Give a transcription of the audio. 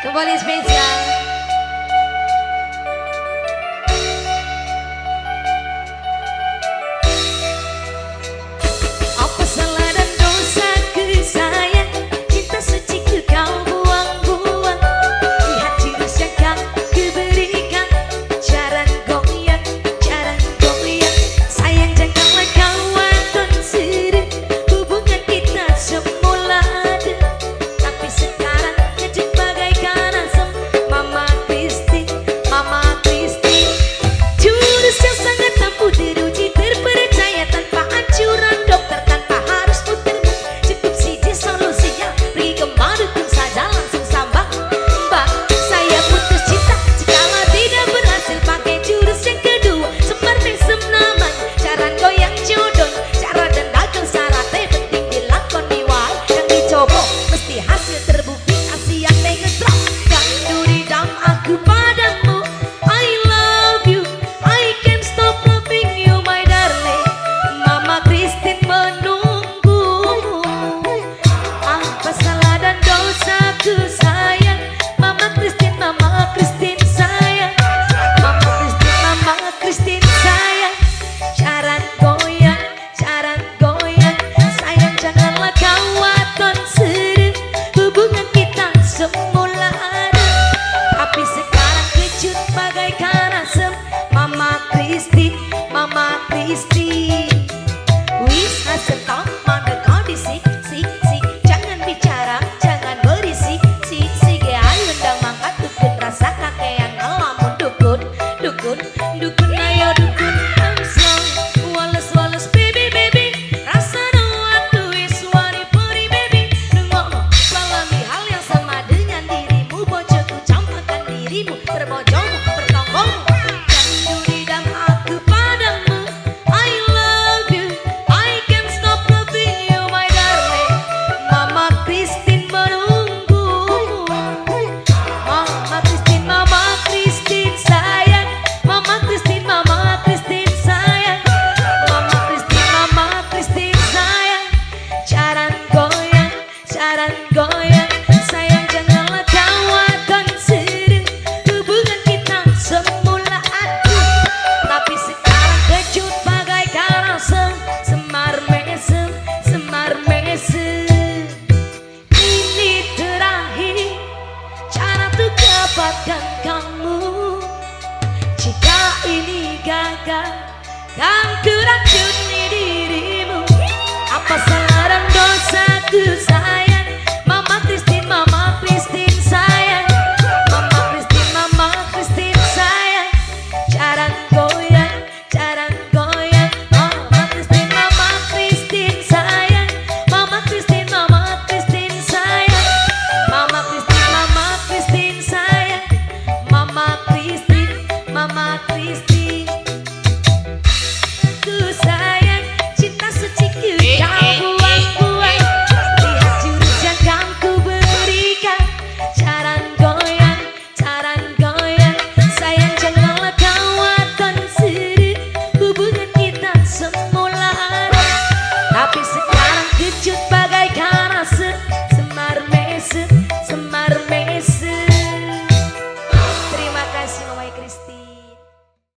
Kembali spesial. Apa salah dan dosaku sayang, cinta suciku kau buang-buang. Lihat jurus yang kau kuberikan, cara goyang, cara goyang. Sayang janganlah kau waton sering, hubungan kita semula ada. Tapi sekarang kecut bagaikan asam. Mama Christine, Mama Christine. Jurus yang sangat ampuh, teruji, terpercaya, tanpa anjuran dokter, tanpa harus muter. Cukup siji solusinya, pergi ke dukun saja langsung sambah. Mbak, saya putus cinta. Jikalau tidak berhasil pakai jurus yang kedua, semar mesem namanya, cara goyang jodoh, cara dendagel syaratnya penting dilakoni wae. Yang dicoba mesti hasil terbukti, Asia ngedrop. Dan dam aku padamu, I love you, I can't stop loving you my darling. Mama Christine menunggumu. Apa salah dan dosaku sayang, Mama Christine, Mama Christine sayang, Mama Christine, Mama Christine sayang. Cara goyang, cara goyang. Sayang janganlah kau waton sering, hubungan kita semula ada. Tapi sekarang kecut bagaikan asem. Mama Christine, Mama Christine. Wis hasil mandek kondisi, si si jangan bicara, jangan berisik, si si ge ayo ndang mangkat dukun rasa kakean ngelamun dukun, dukun, dukun ayo dukun amsong, wales wales baby baby, rasa no aku wis wani puri baby, nungokno alami hal yang sama dengan dirimu, bojoku campakkan dirimu, perbojomu, pertonggomu, dan aku padamu, I love you, I can't stop loving you my darling. Mama Christine menunggumu. Mama Christine, Mama Christine sayang, Mama Christine, Mama Christine sayang, Mama Christine, Mama Christine sayang. Cara goyang, cara goyang. Sayang janganlah kau waton sering, hubungan kita semula aduh. Tapi sekarang kecut bagaikan asem, semar mesem, semar mesem. Ini terakhir cara untuk dapatkan kamu. Jika ini gagal, kan kuracuni.